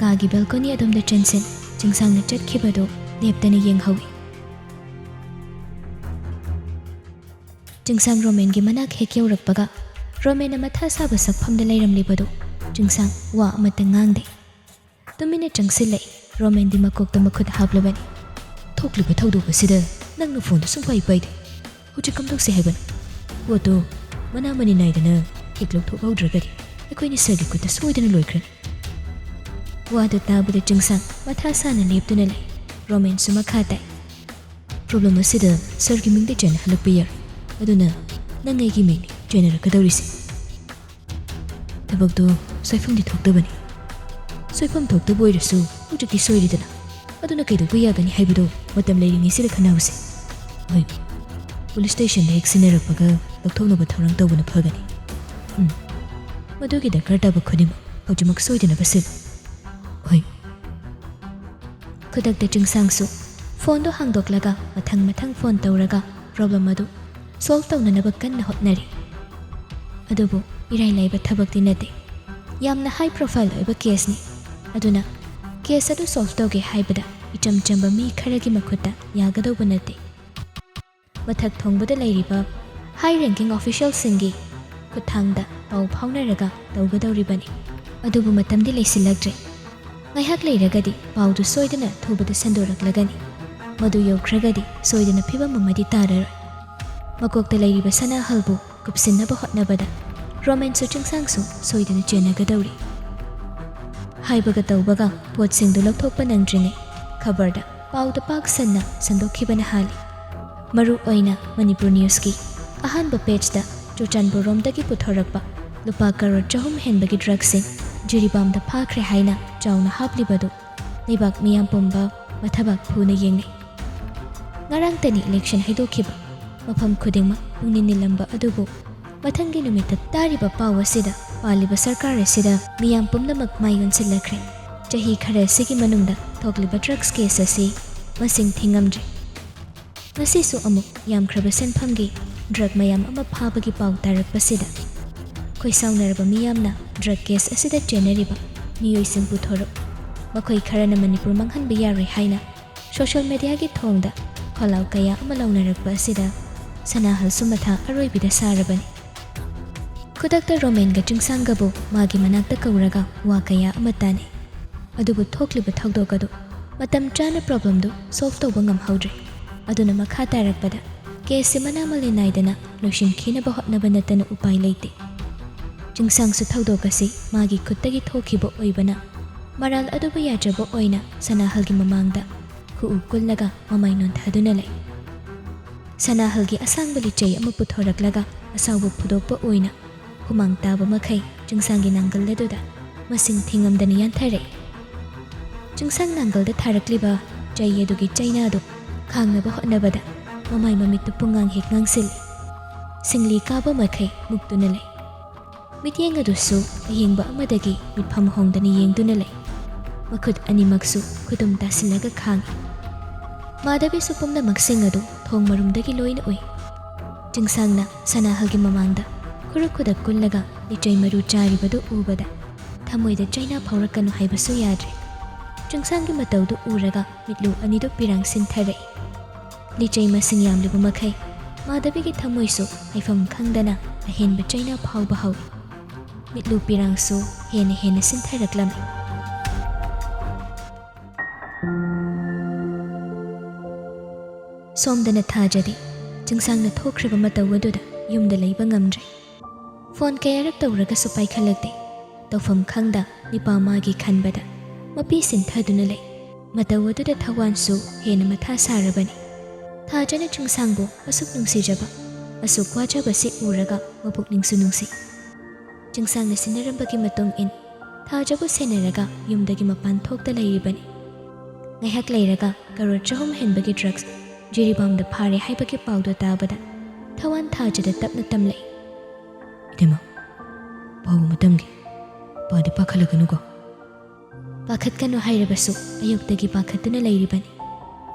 ꯀꯥꯒꯤ ꯕꯦꯜꯀꯣꯅꯤ ꯑꯗꯣꯝꯗ ꯆꯦꯟꯁꯤꯟ ꯆꯤꯡꯁꯥꯡꯅ ꯆꯠꯈꯤꯕꯗꯨ ꯂꯦꯞꯇꯅ ꯌꯦꯡꯍꯧꯏ꯫ ꯆꯤꯡꯁꯥꯡ ꯔꯣꯃꯦꯟꯒꯤ ꯃꯅꯥꯛ ꯍꯦꯛ ꯌꯧꯔꯛꯄꯒ ꯔꯣꯃꯦꯟꯅ ꯃꯊꯥ ꯁꯥꯕ ꯁꯛꯐꯝꯗ ꯂꯩꯔꯝꯂꯤꯕꯗꯨ ꯆꯤꯡꯁꯥꯡ ꯋꯥ ꯑꯃꯠꯇ ꯉꯥꯡꯗꯦ꯫ ꯇꯨꯃꯤꯟꯅ ꯆꯪꯁꯤꯜꯂꯛꯏ꯫ ꯔꯣꯃꯦꯟꯗꯤ ꯃꯀꯣꯛꯇ ꯃꯈꯨꯠ ꯍꯥꯞꯂꯕꯅꯤ꯫ "ꯊꯣꯛꯂꯤꯕ ꯊꯧꯗꯣꯛ ꯑꯁꯤꯗ ꯅꯪꯅ ꯐꯣꯟꯗꯨ ꯁꯨꯡꯄꯥꯏ ꯄꯥꯏꯗꯦ꯫ ꯍꯧꯖꯤꯛ ꯀꯝꯗꯧꯁꯦ ꯍꯥꯏꯕꯅꯣ? ꯄꯣꯠꯇꯣ ꯃꯅꯥ ꯃꯅꯤ ꯅꯥꯏꯗꯅ ꯍꯦꯛ ꯂꯧꯊꯣꯛꯍꯧꯗ꯭ꯔꯒꯗꯤ ꯑꯩꯈꯣꯏꯅꯤ ꯁꯥꯔꯒꯤ ꯈꯨꯠꯇ ꯁꯣꯏꯗꯅ ꯂꯣꯏꯈ꯭ꯔꯅꯤ꯫" ꯋꯥꯗꯨ ꯇꯥꯕꯗ ꯆꯤꯡꯁꯥꯡ ꯃꯊꯥ ꯁꯥꯅ ꯂꯦꯞꯇꯨꯅ ꯂꯩ꯫ ꯔꯣꯃꯦꯟꯁꯨ ꯃꯈꯥ ꯇꯥꯏ꯫ "ꯄ꯭ꯔꯣꯕ꯭ꯂꯦꯝ ꯑꯁꯤꯗ ꯁꯥꯔꯒꯤ ꯃꯤꯡꯗꯤ ꯆꯦꯟꯅꯍꯜꯂꯛꯄ ꯌꯥꯔꯣꯏ꯫ ꯑꯗꯨꯅ ꯅꯪ ꯑꯩꯒꯤ ꯃꯤꯡꯅꯤ ꯆꯦꯟꯅꯔꯛꯀꯗꯧꯔꯤꯁꯦ꯫" "ꯊꯕꯛꯇꯣ ꯁꯣꯏꯐꯝꯗꯤ ꯊꯣꯛꯇꯕꯅꯤ꯫" "ꯁꯣꯏꯐꯝ ꯊꯣꯛꯇꯕ ꯑꯣꯏꯔꯁꯨ ꯍꯧꯖꯤꯛꯇꯤ ꯁꯣꯏꯔꯦꯗꯅ꯫ ꯑꯗꯨꯅ ꯀꯩꯗꯧꯕ ꯌꯥꯒꯅꯤ ꯍꯥꯏꯕꯗꯣ ꯃꯇꯝ ꯂꯩꯔꯤꯉꯩꯁꯤꯗ ꯈꯟꯅꯍꯧꯁꯦ꯫ ꯍꯣꯏ, ꯄꯨꯂꯤꯁ ꯁ꯭ꯇꯦꯁꯟꯗ ꯍꯦꯛ ꯁꯤꯟꯅꯔꯛꯄꯒ ꯂꯧꯊꯣꯛꯅꯕ ꯊꯧꯔꯥꯡ ꯇꯧꯕꯅ ꯐꯒꯅꯤ꯫ ꯎꯝ, ꯃꯗꯨꯒꯤ ꯗꯔꯀꯥꯔ ꯇꯥꯕ ꯈꯨꯗꯤꯡꯃꯛ ꯍꯧꯖꯤꯛꯃꯛ ꯁꯣꯏꯗꯅꯕ ꯁꯤꯜꯂꯨ꯫ ꯍꯣꯏ꯫" ꯈꯨꯗꯛꯇ ꯆꯤꯡꯁꯥꯡꯁꯨ ꯐꯣꯟꯗꯨ ꯍꯥꯡꯗꯣꯛꯂꯒ ꯃꯊꯪ ꯃꯊꯪ ꯐꯣꯟ ꯇꯧꯔꯒ ꯄ꯭ꯔꯣꯕ꯭ꯂꯦꯝ ꯑꯗꯨ ꯁꯣꯜꯚ ꯇꯧꯅꯅꯕ ꯀꯟꯅ ꯍꯣꯠꯅꯔꯤ꯫ ꯑꯗꯨꯕꯨ ꯏꯔꯥꯏ ꯂꯥꯏꯕ ꯊꯕꯛꯇꯤ ꯅꯠꯇꯦ꯫ ꯌꯥꯝꯅ ꯍꯥꯏ ꯄ꯭ꯔꯣꯐꯥꯏꯜ ꯑꯣꯏꯕ ꯀꯦꯁꯅꯤ꯫ ꯑꯗꯨꯅ ꯀꯦꯁ ꯑꯗꯨ ꯁꯣꯜꯚ ꯇꯧꯒꯦ ꯍꯥꯏꯕꯗ ꯏꯆꯝ ꯆꯝꯕ ꯃꯤ ꯈꯔꯒꯤ ꯃꯈꯨꯠꯇ ꯌꯥꯒꯗꯧꯕ ꯅꯠꯇꯦ꯫ ꯃꯊꯛ ꯊꯣꯡꯕꯗ ꯂꯩꯔꯤꯕ ꯍꯥꯏ ꯔꯦꯡꯀꯤꯡ ꯑꯣꯐꯤꯁꯤꯌꯦꯜꯁꯤꯡꯒꯤ ꯈꯨꯠꯊꯥꯡꯗ ꯄꯥꯎ ꯐꯥꯎꯅꯔꯒ ꯇꯧꯒꯗꯧꯔꯤꯕꯅꯤ꯫ ꯑꯗꯨꯕꯨ ꯃꯇꯝꯗꯤ ꯂꯩꯁꯤꯜꯂꯛꯇ꯭ꯔꯦ꯫ ꯉꯥꯏꯍꯥꯛ ꯂꯩꯔꯒꯗꯤ ꯄꯥꯎꯗꯨ ꯁꯣꯏꯗꯅ ꯊꯨꯕꯗ ꯁꯟꯗꯣꯔꯛꯂꯒꯅꯤ꯫ ꯃꯗꯨ ꯌꯧꯈ꯭ꯔꯒꯗꯤ ꯁꯣꯏꯗꯅ ꯐꯤꯕꯝ ꯑꯃꯗꯤ ꯇꯥꯔꯔꯣꯏ꯫ ꯃꯀꯣꯛꯇ ꯂꯩꯔꯤꯕ ꯁꯅꯥꯍꯜꯕꯨ ꯀꯨꯞꯁꯤꯟꯅꯕ ꯍꯣꯠꯅꯕꯗ ꯔꯣꯃꯦꯟꯁꯨ ꯆꯤꯡꯁꯥꯡꯁꯨ ꯁꯣꯏꯗꯅ ꯆꯦꯟꯅꯒꯗꯧꯔꯤ꯫ ꯍꯥꯏꯕꯒ ꯇꯧꯕꯒ ꯄꯣꯠꯁꯤꯡꯗꯨ ꯂꯧꯊꯣꯛꯄ ꯅꯪꯗ꯭ꯔꯤꯉꯩ ꯈꯕꯔꯗ ꯄꯥꯎꯗ ꯄꯥꯛ ꯁꯟꯅ ꯁꯟꯗꯣꯛꯈꯤꯕꯅ ꯍꯥꯜꯂꯤ꯫ ꯃꯔꯨ ꯑꯣꯏꯅ ꯃꯅꯤꯄꯨꯔ ꯅ꯭ꯌꯨꯁꯀꯤ ꯑꯍꯥꯟꯕ ꯄꯦꯖꯇ ꯆꯨꯔꯆꯥꯟꯄꯨꯔꯔꯣꯝꯗꯒꯤ ꯄꯨꯊꯣꯔꯛꯄ ꯂꯨꯄꯥ ꯀꯔꯣꯔ ꯆꯍꯨꯝ ꯍꯦꯟꯕꯒꯤ ꯗ꯭ꯔꯒꯁꯤꯡ ꯖꯤꯔꯤꯕꯥꯝꯗ ꯐꯥꯈ꯭ꯔꯦ ꯍꯥꯏꯅ ꯆꯥꯎꯅ ꯍꯥꯞꯂꯤꯕꯗꯨ ꯂꯩꯕꯥꯛ ꯃꯤꯌꯥꯝ ꯄꯨꯝꯕ ꯃꯊꯕꯥꯛ ꯐꯨꯅ ꯌꯦꯡꯅꯩ꯫ ꯉꯔꯥꯡꯇꯅꯤ ꯏꯂꯦꯛꯁꯟ ꯍꯥꯏꯗꯣꯛꯈꯤꯕ꯫ ꯃꯐꯝ ꯈꯨꯗꯤꯡꯃꯛ ꯄꯨꯛꯅꯤꯡ ꯅꯤꯜꯂꯝꯕ ꯑꯗꯨꯕꯨ ꯃꯊꯪꯒꯤ ꯅꯨꯃꯤꯠꯇ ꯇꯥꯔꯤꯕ ꯄꯥꯎ ꯑꯁꯤꯗ ꯄꯥꯜꯂꯤꯕ ꯁꯔꯀꯥꯔ ꯑꯁꯤꯗ ꯃꯤꯌꯥꯝ ꯄꯨꯝꯅꯃꯛ ꯃꯥꯏ ꯑꯣꯟꯁꯤꯜꯂꯛꯈ꯭ꯔꯦ꯫ ꯆꯍꯤ ꯈꯔ ꯑꯁꯤꯒꯤ ꯃꯅꯨꯡꯗ ꯊꯣꯛꯂꯤꯕ ꯗ꯭ꯔꯒꯁ ꯀꯦꯁ ꯑꯁꯤ ꯃꯁꯤꯡ ꯊꯤꯉꯝꯗ꯭ꯔꯦ꯫ ꯉꯁꯤꯁꯨ ꯑꯃꯨꯛ ꯌꯥꯝꯈ꯭ꯔꯕ ꯁꯦꯟꯐꯝꯒꯤ ꯗ꯭ꯔꯒ ꯃꯌꯥꯝ ꯑꯃ ꯐꯥꯕꯒꯤ ꯄꯥꯎ ꯇꯥꯔꯛꯄꯁꯤꯗ ꯈꯣꯏꯁꯥꯎꯅꯔꯕ ꯃꯤꯌꯥꯝꯅ ꯗ꯭ꯔꯒ ꯀꯦꯁ ꯑꯁꯤꯗ ꯆꯦꯟꯅꯔꯤꯕ ꯃꯤꯑꯣꯏꯁꯤꯡ ꯄꯨꯊꯣꯔꯛ, ꯃꯈꯣꯏ ꯈꯔꯅ ꯃꯅꯤꯄꯨꯔ ꯃꯥꯡꯍꯟꯕ ꯌꯥꯔꯣꯏ ꯍꯥꯏꯅ ꯁꯣꯁꯤꯌꯦꯜ ꯃꯦꯗꯤꯌꯥꯒꯤ ꯊꯣꯡꯗ ꯈꯣꯜꯂꯥꯎ ꯀꯌꯥ ꯑꯃ ꯂꯥꯎꯅꯔꯛꯄ ꯑꯁꯤꯗ ꯁꯅꯥꯍꯜꯁꯨ ꯃꯊꯥ ꯑꯔꯣꯏꯕꯤꯗ ꯁꯥꯔꯕꯅꯤ꯫ ꯈꯨꯗꯛꯇ ꯔꯣꯃꯦꯟꯒ ꯆꯤꯡꯁꯥꯡꯒꯕꯨ ꯃꯥꯒꯤ ꯃꯅꯥꯛꯇ ꯀꯧꯔꯒ ꯋꯥ ꯀꯌꯥ ꯑꯃ ꯇꯥꯅꯩ꯫ ꯑꯗꯨꯕꯨ ꯊꯣꯛꯂꯤꯕ ꯊꯧꯗꯣꯛ ꯑꯗꯨ ꯃꯇꯝ ꯆꯥꯅ ꯄ꯭ꯔꯣꯕ꯭ꯂꯦꯝꯗꯨ ꯁꯣꯜꯚ ꯇꯧꯕ ꯉꯝꯍꯧꯗ꯭ꯔꯦ꯫ ꯑꯗꯨꯅ ꯃꯈꯥ ꯇꯥꯔꯛꯄꯗ ꯀꯦꯁꯁꯤ ꯃꯅꯥ ꯃꯂꯩ ꯅꯥꯏꯗꯅ ꯂꯣꯏꯁꯤꯟꯈꯤꯅꯕ ꯍꯣꯠꯅꯕ ꯅꯠꯇꯅ ꯎꯄꯥꯏ ꯂꯩꯇꯦ꯫ ꯆꯤꯡꯁꯥꯡꯁꯨ ꯊꯧꯗꯣꯛ ꯑꯁꯤ ꯃꯥꯒꯤ ꯈꯨꯠꯇꯒꯤ ꯊꯣꯛꯈꯤꯕ ꯑꯣꯏꯕꯅ ꯃꯔꯥꯜ ꯑꯗꯨꯕꯨ ꯌꯥꯖꯕ ꯑꯣꯏꯅ ꯁꯅꯥꯍꯜꯒꯤ ꯃꯃꯥꯡꯗ ꯈꯨꯎ ꯀꯨꯜꯂꯒ ꯃꯃꯥꯏ ꯅꯣꯟꯊꯗꯨꯅ ꯂꯩ꯫ ꯁꯅꯥꯍꯜꯒꯤ ꯑꯁꯥꯡꯕ ꯂꯤꯆꯩ ꯑꯃ ꯄꯨꯊꯣꯔꯛꯂꯒ ꯑꯁꯥꯎꯕ ꯐꯨꯗꯣꯛꯄ ꯑꯣꯏꯅ ꯍꯨꯃꯥꯡ ꯇꯥꯕ ꯃꯈꯩ ꯆꯤꯡꯁꯥꯡꯒꯤ ꯅꯥꯡꯒꯜ ꯑꯗꯨꯗ ꯃꯁꯤꯡ ꯊꯤꯉꯝꯗꯅ ꯌꯥꯟꯊꯔꯛꯏ꯫ ꯆꯤꯡꯁꯥꯡ ꯅꯥꯡꯒꯜꯗ ꯊꯥꯔꯛꯂꯤꯕ ꯆꯩ ꯑꯗꯨꯒꯤ ꯆꯩꯅꯥꯗꯨ ꯈꯥꯡꯅꯕ ꯍꯣꯠꯅꯕꯗ ꯃꯃꯥꯏ ꯃꯃꯤꯠꯇꯨ ꯄꯨꯡꯉꯥꯡ ꯍꯦꯛ ꯉꯥꯡꯁꯤꯜꯂꯤ꯫ ꯁꯤꯡꯂꯤ ꯀꯥꯕ ꯃꯈꯩ ꯃꯨꯛꯇꯨꯅ ꯂꯩ꯫ ꯃꯤꯠꯌꯦꯡ ꯑꯗꯨꯁꯨ ꯑꯌꯦꯡꯕ ꯑꯃꯗꯒꯤ ꯃꯤꯠꯐꯝ ꯍꯣꯡꯗꯅ ꯌꯦꯡꯗꯨꯅ ꯂꯩ꯫ ꯃꯈꯨꯠ ꯑꯅꯤꯃꯛꯁꯨ ꯈꯨꯗꯨꯝ ꯇꯥꯁꯤꯜꯂꯒ ꯈꯥꯡꯏ꯫ ꯃꯥꯙꯕꯤꯁꯨ ꯄꯨꯝꯅꯃꯛꯁꯤꯡ ꯑꯗꯨ ꯊꯣꯡ ꯃꯔꯨꯝꯗꯒꯤ ꯂꯣꯏꯅ ꯎꯏ꯫ ꯆꯤꯡꯁꯥꯡꯅ ꯁꯅꯥꯍꯜꯒꯤ ꯃꯃꯥꯡꯗ ꯈꯨꯔꯨ ꯈꯨꯗꯛ ꯀꯨꯜꯂꯒ ꯂꯤꯆꯩ ꯃꯔꯨ ꯆꯥꯔꯤꯕꯗꯨ ꯎꯕꯗ ꯊꯃꯣꯏꯗ ꯆꯩꯅꯥ ꯐꯥꯎꯔꯛꯀꯅꯨ ꯍꯥꯏꯕꯁꯨ ꯌꯥꯗ꯭ꯔꯦ꯫ ꯆꯤꯡꯁꯥꯡꯒꯤ ꯃꯇꯧꯗꯨ ꯎꯔꯒ ꯃꯤꯠꯂꯨ ꯑꯅꯤꯗꯨ ꯄꯤꯔꯥꯡ ꯁꯤꯟꯊꯔꯛꯏ꯫ ꯂꯤꯆꯩ ꯃꯁꯤꯡ ꯌꯥꯝꯂꯤꯕ ꯃꯈꯩ ꯃꯥꯙꯕꯤꯒꯤ ꯊꯃꯣꯏꯁꯨ ꯍꯥꯏꯐꯝ ꯈꯪꯗꯅ ꯑꯍꯦꯟꯕ ꯆꯩꯅꯥ ꯐꯥꯎꯕ ꯍꯧꯏ꯫ ꯃꯤꯠꯂꯨ ꯄꯤꯔꯥꯡꯁꯨ ꯍꯦꯟꯅ ꯍꯦꯟꯅ ꯁꯤꯟꯊꯔꯛꯂꯝꯃꯤ꯫ ꯁꯣꯝꯗꯅ ꯊꯥꯖꯗꯦ, ꯆꯤꯡꯁꯥꯡꯅ ꯊꯣꯛꯈ꯭ꯔꯤꯕ ꯃꯇꯧ ꯑꯗꯨꯗ ꯌꯨꯝꯗ ꯂꯩꯕ ꯉꯝꯗ꯭ꯔꯦ꯫ ꯐꯣꯟ ꯀꯌꯥꯔꯛ ꯇꯧꯔꯒꯁꯨ ꯄꯥꯏꯈꯠꯂꯛꯇꯦ꯫ ꯇꯧꯐꯝ ꯈꯪꯗ ꯅꯤꯄꯥ ꯃꯥꯒꯤ ꯈꯟꯕꯗ ꯃꯄꯤ ꯁꯤꯟꯊꯗꯨꯅ ꯂꯩ꯫ ꯃꯇꯧ ꯑꯗꯨꯗ ꯊꯋꯥꯟꯁꯨ ꯍꯦꯟꯅ ꯃꯊꯥ ꯁꯥꯔꯕꯅꯤ꯫ ꯊꯥꯖꯅ ꯆꯤꯡꯁꯥꯡꯕꯨ ꯑꯁꯨꯛ ꯅꯨꯡꯁꯤꯖꯕ, ꯑꯁꯨꯛ ꯋꯥꯖꯕꯁꯤ ꯎꯔꯒ ꯃꯄꯨꯛꯅꯤꯡꯁꯨ ꯅꯨꯡꯁꯤ꯫ ꯆꯤꯡꯁꯥꯡꯅ ꯁꯤꯟꯅꯔꯝꯕꯒꯤ ꯃꯇꯨꯡ ꯏꯟ ꯊꯥꯖꯕꯨ ꯁꯦꯟꯅꯔꯒ ꯌꯨꯝꯗꯒꯤ ꯃꯄꯥꯟ ꯊꯣꯛꯇ ꯂꯩꯔꯤꯕꯅꯤ꯫ ꯉꯥꯏꯍꯥꯛ ꯂꯩꯔꯒ ꯀꯔꯣꯔ ꯆꯍꯨꯝ ꯍꯦꯟꯕꯒꯤ ꯗ꯭ꯔꯒꯁ ꯖꯤꯔꯤꯕꯥꯝꯗ ꯐꯥꯔꯦ ꯍꯥꯏꯕꯒꯤ ꯄꯥꯎꯗꯨ ꯇꯥꯕꯗ ꯊꯋꯥꯟ ꯊꯥꯖꯗ ꯇꯞꯅ ꯇꯝꯂꯛꯏ꯫ "ꯏꯇꯩꯃ, ꯄꯥꯎ ꯑꯃ ꯇꯝꯒꯦ꯫ ꯄꯥꯗꯤ ꯄꯥꯈꯠꯂꯛꯀꯅꯨꯀꯣ꯫ ꯄꯥꯈꯠꯀꯅꯨ ꯍꯥꯏꯔꯕꯁꯨ ꯑꯌꯨꯛꯇꯒꯤ ꯄꯥꯈꯠꯇꯨꯅ ꯂꯩꯔꯤꯕꯅꯤ꯫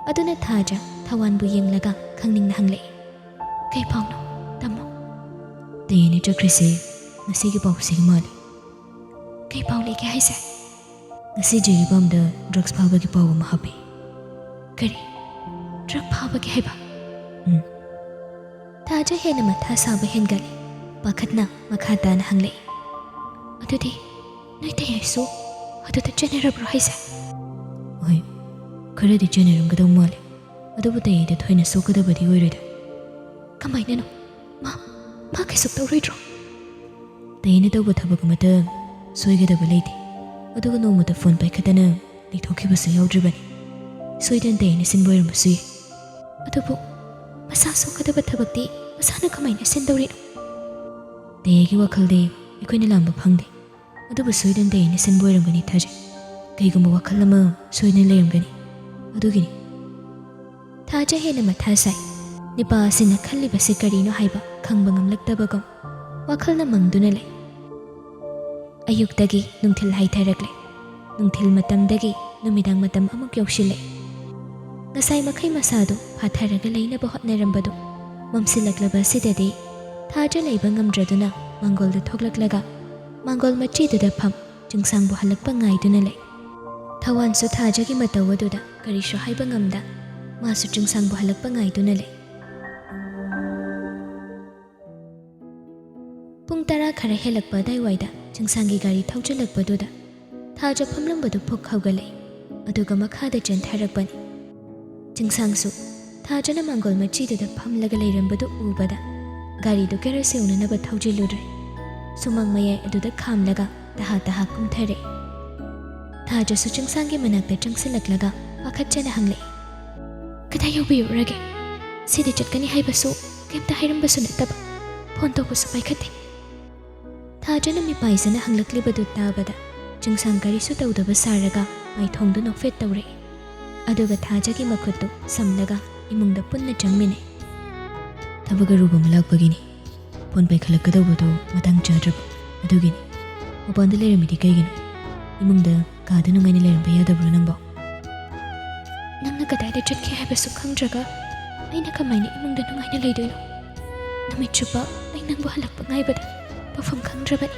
ꯑꯗꯨꯅ ꯊꯥꯖ ꯊꯋꯥꯟꯕꯨ ꯌꯦꯡꯂꯒ ꯈꯪꯅꯤꯡꯅ ꯍꯪꯂꯛꯏ꯫ "ꯀꯩ ꯄꯥꯎꯅꯣ? ꯇꯝꯃꯣ꯫" "ꯇꯌꯦꯅ ꯆꯠꯈ꯭ꯔꯤꯁꯦ ꯉꯁꯤꯒꯤ ꯄꯥꯎꯁꯤꯒꯤ ꯃꯥꯜꯂꯤ꯫" "ꯀꯩ ꯄꯥꯎ ꯂꯩꯒꯦ ꯍꯥꯏꯁꯦ?" "ꯉꯁꯤ ꯖꯤꯔꯤꯕꯥꯝꯗ ꯗ꯭ꯔꯒꯁ ꯐꯥꯕꯒꯤ ꯄꯥꯎ ꯑꯃ ꯍꯥꯞꯄꯤ꯫" "ꯀꯔꯤ? ꯗ꯭ꯔꯒ ꯐꯥꯕꯒꯤ ꯍꯥꯏꯕ?" "ꯎꯝ꯫" ꯊꯥꯖ ꯍꯦꯟꯅ ꯃꯊꯥ ꯁꯥꯕ ꯍꯦꯟꯒꯠꯂꯦ꯫ ꯄꯥꯈꯠꯅ ꯃꯈꯥ ꯇꯥꯅ ꯍꯪꯂꯛꯏ꯫ "ꯑꯗꯨꯗꯤ ꯅꯣꯏ ꯇꯌꯦꯁꯨ ꯑꯗꯨꯗ ꯆꯦꯟꯅꯔꯕ꯭ꯔꯣ ꯍꯥꯏꯁꯦ?" "ꯍꯣꯏ, ꯈꯔꯗꯤ ꯆꯦꯟꯅꯔꯝꯒꯗꯧ ꯃꯥꯜꯂꯦ꯫ ꯑꯗꯨꯕꯨ ꯇꯌꯦꯗ ꯊꯣꯏꯅ ꯁꯣꯛꯀꯗꯕꯗꯤ ꯑꯣꯏꯔꯣꯏꯗ꯫" "ꯀꯃꯥꯏꯅꯅꯣ? ꯃꯥ, ꯃꯥ ꯀꯩꯁꯨ ꯇꯧꯔꯣꯏꯗ꯭ꯔꯣ?" "ꯇꯌꯦꯅ ꯇꯧꯕ ꯊꯕꯛ ꯑꯃꯠꯇ ꯁꯣꯏꯒꯗꯕ ꯂꯩꯇꯦ꯫ ꯑꯗꯨꯒ ꯅꯣꯡꯃꯇ ꯐꯣꯟ ꯄꯥꯏꯈꯠꯇꯅ ꯂꯩꯊꯣꯛꯈꯤꯕꯁꯨ ꯌꯥꯎꯗ꯭ꯔꯤꯕꯅꯤ꯫ ꯁꯣꯏꯗꯅ ꯇꯌꯦꯅ ꯁꯤꯟꯕ ꯑꯣꯏꯔꯝꯕꯁꯨ ꯌꯥꯏ꯫" "ꯑꯗꯨꯕꯨ ꯃꯁꯥ ꯁꯣꯛꯀꯗꯕ ꯊꯕꯛꯇꯤ ꯃꯁꯥꯅ ꯀꯃꯥꯏꯅ ꯁꯤꯟꯗꯧꯔꯤꯅꯣ?" "ꯇꯌꯦꯒꯤ ꯋꯥꯈꯜꯗꯤ ꯑꯩꯈꯣꯏꯅ ꯂꯥꯝꯕ ꯐꯪꯗꯦ꯫ ꯑꯗꯨꯕꯨ ꯁꯣꯏꯗꯅ ꯇꯌꯦꯅ ꯁꯤꯟꯕ ꯑꯣꯏꯔꯝꯒꯅꯤ ꯊꯥꯖꯩ꯫ ꯀꯩꯒꯨꯝꯕ ꯋꯥꯈꯜ ꯑꯃ ꯁꯣꯏꯗꯅ ꯂꯩꯔꯝꯒꯅꯤ꯫ ꯑꯗꯨꯒꯤꯅꯤ꯫" ꯊꯥꯖ ꯍꯦꯟꯅ ꯃꯊꯥ ꯁꯥꯏ꯫ ꯅꯤꯄꯥ ꯑꯁꯤꯅ ꯈꯜꯂꯤꯕꯁꯤ ꯀꯔꯤꯅꯣ ꯍꯥꯏꯕ ꯈꯪꯕ ꯉꯝꯂꯛꯇꯕꯒꯨꯝ ꯋꯥꯈꯜꯅ ꯃꯪꯗꯨꯅ ꯂꯩ꯫ ꯑꯌꯨꯛꯇꯒꯤ ꯅꯨꯡꯊꯤꯜ ꯍꯥꯏꯊꯔꯛꯂꯦ꯫ ꯅꯨꯡꯊꯤꯜ ꯃꯇꯝꯗꯒꯤ ꯅꯨꯃꯤꯗꯥꯡ ꯃꯇꯝ ꯑꯃꯨꯛ ꯌꯧꯁꯤꯜꯂꯛꯏ꯫ ꯉꯁꯥꯏ ꯃꯈꯩ ꯃꯁꯥꯗꯨ ꯐꯥꯊꯔꯒ ꯂꯩꯅꯕ ꯍꯣꯠꯅꯔꯝꯕꯗꯨ ꯃꯝꯁꯤꯜꯂꯛꯂꯕ ꯑꯁꯤꯗꯗꯤ ꯊꯥꯖ ꯂꯩꯕ ꯉꯝꯗ꯭ꯔꯗꯨꯅ ꯃꯥꯡꯒꯣꯜꯗ ꯊꯣꯛꯂꯛꯂꯒ ꯃꯥꯡꯒꯣꯜ ꯃꯆꯤꯗꯨꯗ ꯐꯝ ꯆꯤꯡꯁꯥꯡꯕꯨ ꯍꯜꯂꯛꯄ ꯉꯥꯏꯗꯨꯅ ꯂꯩ꯫ ꯊꯋꯥꯟꯁꯨ ꯊꯥꯖꯒꯤ ꯃꯇꯧ ꯑꯗꯨꯗ ꯀꯔꯤꯁꯨ ꯍꯥꯏꯕ ꯉꯝꯗ ꯃꯥꯁꯨ ꯆꯤꯡꯁꯥꯡꯕꯨ ꯍꯜꯂꯛꯄ ꯉꯥꯏꯗꯨꯅ ꯂꯩ꯫ ꯄꯨꯡ ꯇꯔꯥ ꯈꯔ ꯍꯦꯜꯂꯛꯄ ꯑꯗꯥꯏꯋꯥꯏꯗ ꯆꯤꯡꯁꯥꯡꯒꯤ ꯒꯥꯔꯤ ꯊꯧꯖꯤꯜꯂꯛꯄꯗꯨꯗ ꯊꯥꯖ ꯐꯝꯂꯝꯕꯗꯨ ꯐꯨꯛ ꯍꯧꯒꯠꯂꯛꯏ꯫ ꯑꯗꯨꯒ ꯃꯈꯥꯗ ꯆꯦꯟꯊꯔꯛꯄꯅꯤ꯫ ꯆꯤꯡꯁꯥꯡꯁꯨ ꯊꯥꯖꯅ ꯃꯥꯡꯒꯣꯜ ꯃꯆꯤꯗꯨꯗ ꯐꯝꯂꯒ ꯂꯩꯔꯝꯕꯗꯨ ꯎꯕꯗ ꯒꯥꯔꯤꯗꯨ ꯀꯦꯔꯣꯁꯦꯜ ꯎꯅꯅꯕ ꯊꯧꯖꯤꯜꯂꯨꯔꯦ꯫ ꯁꯨꯃꯥꯡ ꯃꯌꯥꯏ ꯑꯗꯨꯗ ꯈꯥꯝꯂꯒ ꯇꯍꯥ ꯇꯍꯥ ꯀꯨꯝꯊꯔꯛꯏ꯫ ꯊꯥꯖꯁꯨ ꯆꯤꯡꯁꯥꯡꯒꯤ ꯃꯅꯥꯛꯇ ꯆꯪꯁꯤꯜꯂꯛꯂꯒ ꯄꯥꯈꯠꯆꯅ ꯍꯪꯂꯛꯏ, "ꯀꯗꯥꯏ ꯌꯧꯕꯤꯔꯨꯔꯒꯦ? ꯁꯤꯗꯤ ꯆꯠꯀꯅꯤ ꯍꯥꯏꯕꯁꯨ ꯀꯩꯝꯇ ꯍꯥꯏꯔꯝꯕꯁꯨ ꯅꯠꯇꯕ, ꯐꯣꯟ ꯇꯧꯕꯁꯨ ꯄꯥꯏꯈꯠꯇꯦ꯫" ꯊꯥꯖꯅ ꯃꯤꯄꯥꯏꯖꯅ ꯍꯪꯂꯛꯂꯤꯕꯗꯨ ꯇꯥꯕꯗ ꯆꯤꯡꯁꯥꯡ ꯀꯔꯤꯁꯨ ꯇꯧꯗꯕ ꯁꯥꯔꯒ ꯃꯥꯏꯊꯣꯡꯗꯨ ꯅꯣꯛꯐꯦꯠ ꯇꯧꯔꯛꯏ꯫ ꯑꯗꯨꯒ ꯊꯥꯖꯒꯤ ꯃꯈꯨꯠꯇꯨ ꯁꯝꯂꯒ ꯏꯃꯨꯡꯗ ꯄꯨꯟꯅ ꯆꯪꯃꯤꯟꯅꯩ꯫ "ꯊꯕꯛ ꯑꯔꯨꯕ ꯑꯃ ꯂꯥꯛꯄꯒꯤꯅꯤ꯫ ꯐꯣꯟ ꯄꯥꯏꯈꯠꯂꯛꯀꯗꯧꯕꯗꯨ ꯃꯇꯥꯡ ꯆꯥꯗ꯭ꯔꯕ꯫ ꯑꯗꯨꯒꯤꯅꯤ꯫ ꯃꯄꯥꯟꯗ ꯂꯩꯔꯝꯃꯤꯗꯤ ꯀꯩꯒꯤꯅꯣ? ꯏꯃꯨꯡꯗ ꯀꯥꯗ ꯅꯨꯡꯉꯥꯏꯅ ꯂꯩꯔꯝꯕ ꯌꯥꯗꯕ꯭ꯔꯣ ꯅꯪꯕꯣ? ꯅꯪꯅ ꯀꯗꯥꯏꯗ ꯆꯠꯈꯤ ꯍꯥꯏꯕꯁꯨ ꯈꯪꯗ꯭ꯔꯒ ꯑꯩꯅ ꯀꯃꯥꯏꯅ ꯏꯃꯨꯡꯗ ꯅꯨꯡꯉꯥꯏꯅ ꯂꯩꯗꯣꯏꯅꯣ? ꯅꯨꯃꯤꯠ ꯆꯨꯞꯄ ꯑꯩ ꯅꯪꯕꯨ ꯍꯜꯂꯛꯄ ꯉꯥꯏꯕꯗ ꯇꯧꯐꯝ ꯈꯪꯗ꯭ꯔꯕꯅꯤ꯫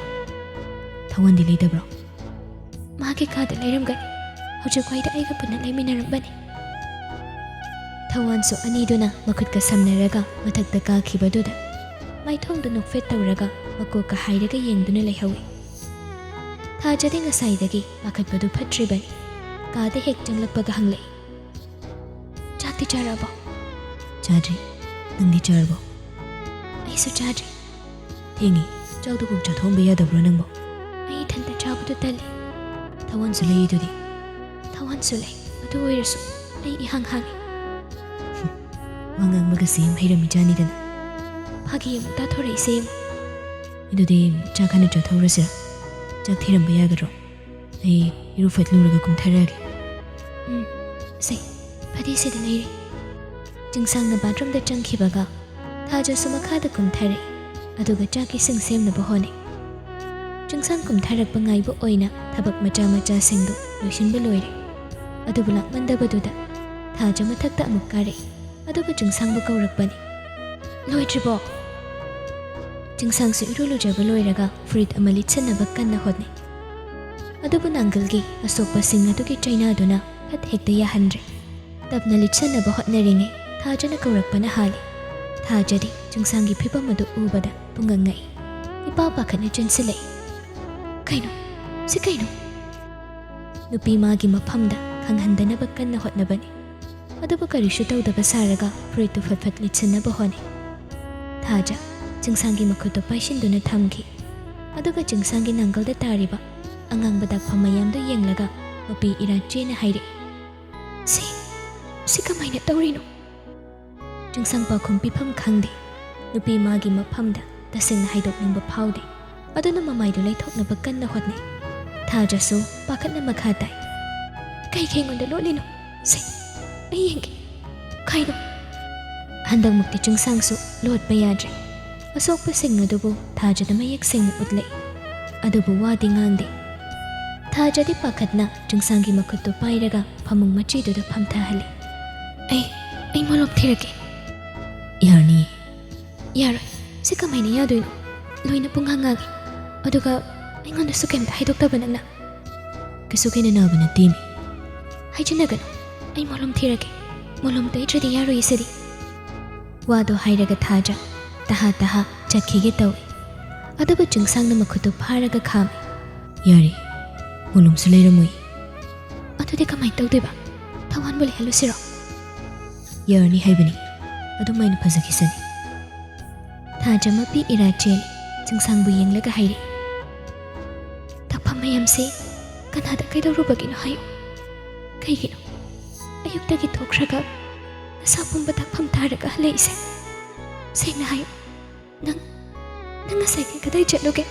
ꯊꯋꯥꯟꯗꯤ ꯂꯩꯇꯕ꯭ꯔꯣ? ꯃꯥꯒꯤ ꯀꯥꯗ ꯂꯩꯔꯝꯒꯅꯤ꯫ ꯍꯧꯖꯤꯛ ꯋꯥꯏꯗ ꯑꯩꯒ ꯄꯨꯟꯅ ꯂꯩꯃꯤꯟꯅꯔꯝꯕꯅꯤ꯫ ꯊꯋꯥꯟꯁꯨ ꯑꯅꯤꯗꯨꯅ ꯃꯈꯨꯠꯀ ꯁꯝꯅꯔꯒ ꯃꯊꯛꯇ ꯀꯥꯈꯤꯕꯗꯨꯗ ꯃꯥꯏꯊꯣꯡꯗꯨ ꯅꯣꯛꯐꯦꯠ ꯇꯧꯔꯒ ꯃꯀꯣꯛꯀ ꯍꯥꯏꯔꯒ ꯌꯦꯡꯗꯨꯅ ꯂꯩꯍꯧꯏ꯫ ꯊꯥꯖꯗꯤ ꯉꯁꯥꯏꯗꯒꯤ ꯄꯥꯈꯠꯄꯗꯨ ꯐꯠꯇ꯭ꯔꯤꯕꯅꯤ꯫ ꯀꯥꯗ ꯍꯦꯛ ꯆꯪꯂꯛꯄꯒ ꯍꯪꯂꯛꯏ, "ꯆꯥꯛꯇꯤ ꯆꯥꯔꯛꯑꯕꯣ?" "ꯆꯥꯗ꯭ꯔꯤ꯫ ꯅꯪꯗꯤ ꯆꯥꯔꯕꯣ?" "ꯑꯩꯁꯨ ꯆꯥꯗ꯭ꯔꯤ꯫" "ꯊꯦꯡꯉꯤ꯫ ꯆꯥꯛꯇꯨ ꯀꯣꯛ ꯆꯥꯊꯣꯛꯑꯝꯕ ꯌꯥꯗꯕ꯭ꯔꯣ ꯅꯪꯕꯣ?" "ꯑꯩ ꯏꯊꯟꯇ ꯆꯥꯕꯗꯨ ꯇꯜꯂꯤ꯫" "ꯊꯋꯥꯟꯁꯨ ꯂꯩꯔꯤꯗꯨꯗꯤ?" "ꯊꯋꯥꯟꯁꯨ ꯂꯩ꯫ ꯑꯗꯨ ꯑꯣꯏꯔꯁꯨ ꯑꯩ ꯏꯍꯥꯡ ꯍꯥꯡꯉꯤ꯫" "ꯋꯥ ꯉꯥꯡꯕꯒꯁꯦ ꯌꯥꯝ ꯍꯩꯔꯝꯃꯤꯖꯥꯠꯅꯤꯗꯅ꯫" "ꯐꯥꯒꯤ ꯑꯃꯨꯛ ꯇꯥꯊꯣꯔꯛꯏꯁꯦ ꯌꯦꯡꯉꯨ꯫" "ꯑꯗꯨꯗꯤ ꯆꯥꯛ ꯍꯥꯟꯅ ꯆꯥꯊꯣꯛꯎꯔꯁꯤꯔꯥ? ꯆꯥꯛ ꯊꯤꯔꯝꯕ ꯌꯥꯒꯗ꯭ꯔꯣ? ꯑꯩ ꯏꯔꯨ ꯐꯠ ꯂꯨꯔꯒ ꯀꯨꯝꯊꯔꯛꯑꯒꯦ꯫" "ꯎꯝ, ꯁꯦ, ꯐꯗꯤ ꯁꯤꯗ ꯂꯩꯔꯦ꯫" ꯆꯤꯡꯁꯥꯡꯅ ꯕꯥꯠꯔꯨꯝꯗ ꯆꯪꯈꯤꯕꯒ ꯊꯥꯖꯁꯨ ꯃꯈꯥꯗ ꯀꯨꯝꯊꯔꯛꯏ, ꯑꯗꯨꯒ ꯆꯥꯛ ꯏꯁꯤꯡ ꯁꯦꯝꯅꯕ ꯍꯣꯠꯅꯩ꯫ ꯆꯤꯡꯁꯥꯡ ꯀꯨꯝꯊꯔꯛꯄ ꯉꯥꯏꯕ ꯑꯣꯏꯅ ꯊꯕꯛ ꯃꯆꯥ ꯃꯆꯥꯁꯤꯡꯗꯨ ꯂꯣꯏꯁꯤꯟꯕ ꯂꯣꯏꯔꯦ, ꯑꯗꯨꯕꯨ ꯂꯥꯛꯃꯟꯗꯕꯗꯨꯗ ꯊꯥꯖ ꯃꯊꯛꯇ ꯑꯃꯨꯛ ꯀꯥꯔꯛꯏ, ꯑꯗꯨꯒ ꯆꯤꯡꯁꯥꯡꯕꯨ ꯀꯧꯔꯛꯄꯅꯤ꯫ "ꯂꯣꯏꯗ꯭ꯔꯤꯕꯣ?" ꯆꯤꯡꯁꯥꯡꯁꯨ ꯏꯔꯨ ꯂꯨꯖꯕ ꯂꯣꯏꯔꯒ ꯐꯨꯔꯤꯠ ꯑꯃ ꯂꯤꯠꯁꯟꯅꯕ ꯀꯟꯅ ꯍꯣꯠꯅꯩ꯫ ꯑꯗꯨꯕꯨ ꯅꯥꯡꯒꯜꯒꯤ ꯑꯁꯣꯛꯄꯁꯤꯡ ꯑꯗꯨꯒꯤ ꯆꯩꯅꯥꯗꯨꯅ ꯐꯠ ꯍꯦꯛꯇ ꯌꯥꯍꯟꯗ꯭ꯔꯦ꯫ ꯇꯞꯅ ꯂꯤꯠꯁꯟꯅꯕ ꯍꯣꯠꯅꯔꯤꯉꯩ ꯊꯥꯖꯅ ꯀꯧꯔꯛꯄꯅ ꯍꯥꯜꯂꯤ꯫ ꯊꯥꯖꯗꯤ ꯆꯤꯡꯁꯥꯡꯒꯤ ꯐꯤꯕꯝ ꯑꯗꯨ ꯎꯕꯗ ꯄꯨꯡꯉꯛ ꯉꯛꯏ꯫ ꯏꯄꯥ ꯄꯥꯈꯠꯅ ꯆꯦꯟꯁꯤꯜꯂꯛꯏ꯫ "ꯀꯩꯅꯣ? ꯁꯤ ꯀꯩꯅꯣ?" ꯅꯨꯄꯤ ꯃꯥꯒꯤ ꯃꯐꯝꯗ ꯈꯪꯍꯟꯗꯅꯕ ꯀꯟꯅ ꯍꯣꯠꯅꯕꯅꯤ꯫ ꯑꯗꯨꯕꯨ ꯀꯔꯤꯁꯨ ꯇꯧꯗꯕ ꯁꯥꯔꯒ ꯐꯨꯔꯤꯠꯇꯨ ꯐꯠ ꯐꯠ ꯂꯤꯠꯁꯤꯟꯅꯕ ꯍꯣꯠꯅꯩ꯫ ꯊꯥꯖ ꯆꯤꯡꯁꯥꯡꯒꯤ ꯃꯈꯨꯠꯇꯨ ꯄꯥꯏꯁꯤꯟꯗꯨꯅ ꯊꯝꯈꯤ꯫ ꯑꯗꯨꯒ ꯆꯤꯡꯁꯥꯡꯒꯤ ꯅꯥꯡꯒꯜꯗ ꯇꯥꯔꯤꯕ ꯑꯉꯥꯡꯕ ꯗꯥꯛꯐꯝ ꯃꯌꯥꯝꯗꯨ ꯌꯦꯡꯂꯒ ꯃꯄꯤ ꯏꯔꯥ ꯆꯦꯅ ꯍꯥꯏꯔꯛꯏ, "ꯁꯤ, ꯁꯤ ꯀꯃꯥꯏꯅ ꯇꯧꯔꯤꯅꯣ?" ꯆꯤꯡꯁꯥꯡ ꯄꯥꯎꯈꯨꯝ ꯄꯤꯐꯝ ꯈꯪꯗꯦ꯫ ꯅꯨꯄꯤ ꯃꯥꯒꯤ ꯃꯐꯝꯗ ꯇꯁꯦꯡꯅ ꯍꯥꯏꯗꯣꯛꯅꯤꯡꯕ ꯐꯥꯎꯗꯦ꯫ ꯑꯗꯨꯅ ꯃꯃꯥꯏꯗꯨ ꯂꯩꯊꯣꯛꯅꯕ ꯀꯟꯅ ꯍꯣꯠꯅꯩ꯫ ꯊꯥꯖꯁꯨ ꯄꯥꯈꯠꯅ ꯃꯈꯥ ꯇꯥꯏ꯫ "ꯀꯩꯒꯤ ꯑꯩꯉꯣꯟꯗ ꯂꯣꯠꯂꯤꯅꯣ? ꯁꯦ, ꯑꯩ ꯌꯦꯡꯒꯦ꯫ ꯀꯩꯅꯣ?" ꯍꯟꯗꯛꯃꯛꯇꯤ ꯆꯤꯡꯁꯥꯡꯁꯨ ꯂꯣꯠꯄ ꯌꯥꯗ꯭ꯔꯦ꯫ ꯑꯁꯣꯛꯄꯁꯤꯡ ꯑꯗꯨꯕꯨ ꯊꯥꯖꯗ ꯃꯌꯦꯛ ꯁꯦꯡꯅ ꯎꯠꯂꯛꯏ꯫ ꯑꯗꯨꯕꯨ ꯋꯥꯗꯤ ꯉꯥꯡꯗꯦ꯫ ꯊꯥꯖꯗꯤ ꯄꯥꯈꯠꯅ ꯆꯤꯡꯁꯥꯡꯒꯤ ꯃꯈꯨꯠꯇꯨ ꯄꯥꯏꯔꯒ ꯐꯃꯨꯡ ꯃꯆꯤꯗꯨꯗ ꯐꯝꯊꯍꯜꯂꯤ꯫ "ꯑꯩ, ꯑꯩ ꯃꯣꯂꯣꯝ ꯊꯤꯔꯛꯀꯦ꯫" "ꯌꯥꯔꯅꯤ꯫" "ꯌꯥꯔꯣꯏ꯫ ꯁꯤ ꯀꯃꯥꯏꯅ ꯌꯥꯗꯣꯏꯅꯣ? ꯂꯣꯏꯅ ꯄꯨꯡꯉꯥꯡ ꯉꯥꯡꯉꯤ꯫ ꯑꯗꯨꯒ ꯑꯩꯉꯣꯟꯗꯁꯨ ꯀꯩꯝꯇ ꯍꯥꯏꯗꯣꯛꯇꯕ ꯅꯪꯅ꯫" "ꯀꯩꯁꯨ ꯀꯩꯅ ꯅꯥꯕ ꯅꯠꯇꯦꯃꯤ꯫" "ꯍꯥꯏꯖꯤꯟꯅꯒꯅꯨ꯫ ꯑꯩ ꯃꯣꯂꯣꯝ ꯊꯤꯔꯒꯦ꯫ ꯃꯣꯂꯣꯝ ꯇꯩꯗ꯭ꯔꯗꯤ ꯌꯥꯔꯣꯏꯌꯦ ꯁꯤꯗꯤ꯫" ꯋꯥꯗꯣ ꯍꯥꯏꯔꯒ ꯊꯥꯖ ꯇꯍꯥ ꯇꯍꯥ ꯆꯠꯈꯤꯒꯦ ꯇꯧꯏ꯫ ꯑꯗꯨꯕꯨ ꯆꯤꯡꯁꯥꯡꯅ ꯃꯈꯨꯠꯇꯨ ꯐꯥꯔꯒ ꯈꯥꯝꯃꯤ꯫ "ꯌꯥꯔꯦ, ꯃꯣꯂꯣꯝꯁꯨ ꯂꯩꯔꯝꯃꯣꯏ꯫" "ꯑꯗꯨꯗꯤ ꯀꯃꯥꯏꯅ ꯇꯧꯗꯣꯏꯕ? ꯊꯋꯥꯟꯕꯨ ꯂꯩꯍꯜꯂꯨꯁꯤꯔꯣ?" "ꯌꯥꯔꯅꯤ ꯍꯥꯏꯕꯅꯤ, ꯑꯗꯨꯃꯥꯏꯅ ꯐꯖꯈꯤꯁꯅꯤ꯫" ꯊꯥꯖ ꯃꯄꯤ ꯏꯔꯥ ꯆꯦꯜꯂꯤ꯫ ꯆꯤꯡꯁꯥꯡꯕꯨ ꯌꯦꯡꯂꯒ ꯍꯥꯏꯔꯤ, "ꯊꯛꯐꯝ ꯃꯌꯥꯝꯁꯦ ꯀꯅꯥꯗ ꯀꯩꯗꯧꯔꯨꯕꯒꯤꯅꯣ ꯍꯥꯏꯌꯨ? ꯀꯩꯒꯤꯅꯣ ꯑꯌꯨꯛꯇꯒꯤ ꯊꯣꯛꯈ꯭ꯔꯒ ꯅꯁꯥ ꯄꯨꯝꯕ ꯊꯛꯐꯝ ꯊꯥꯔꯒ ꯍꯜꯂꯛꯏꯁꯦ? ꯁꯦꯡꯅ ꯍꯥꯏꯌꯨ, ꯅꯪ, ꯅꯪ ꯉꯁꯥꯏꯒꯩ ꯀꯗꯥꯏ ꯆꯠꯂꯨꯒꯦ?"